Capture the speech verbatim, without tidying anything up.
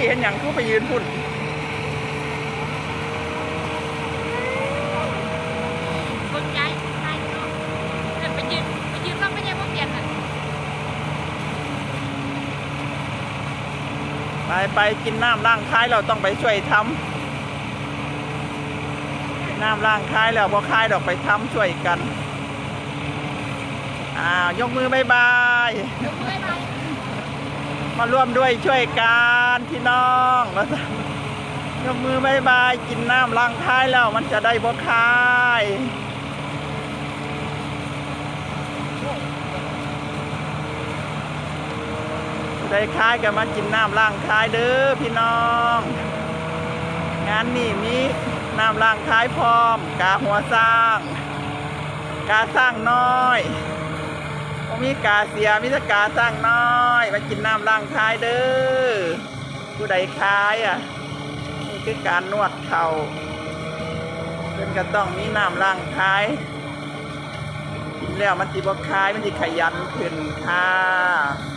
เห็นหยังคือไปยืนพุ่น เบิ่งยายถ่ายเนาะเออไปยืนไปยืนรอบไปยายบ่เปลี่ยนน่ะ ไปไปกินน้ำล้างท้าย เราต้องไปช่วยทำกินน้ำล้างท้าย แล้วบ่คายดอก ไปทำช่วยกัน อ่ายกมือบายบาย ยกมือบ๊ายบาย มาร่วมด้วยช่วยกันพี่น้อง ยกมือบายบาย กินน้ำล้างท้าย แล้วมันจะได้บ่คาย ผู้ใดคายก็มากินน้ำล้างท้ายเด้อพี่น้อง งานนี้มีน้ำล้างท้ายพร้อม กาหัวช้าง กาช้างน้อย บ่มีกาเสีย มีแต่กาช้างน้อย มากินน้ำล้างท้ายเด้อ ผู้ใดคายอ่ะ นี่คือการนวดเข่า เพิ่นก็ต้องมีน้ำล้างท้าย กินแล้วมันสิบ่คาย มันสิขยันขึ้นค่ะ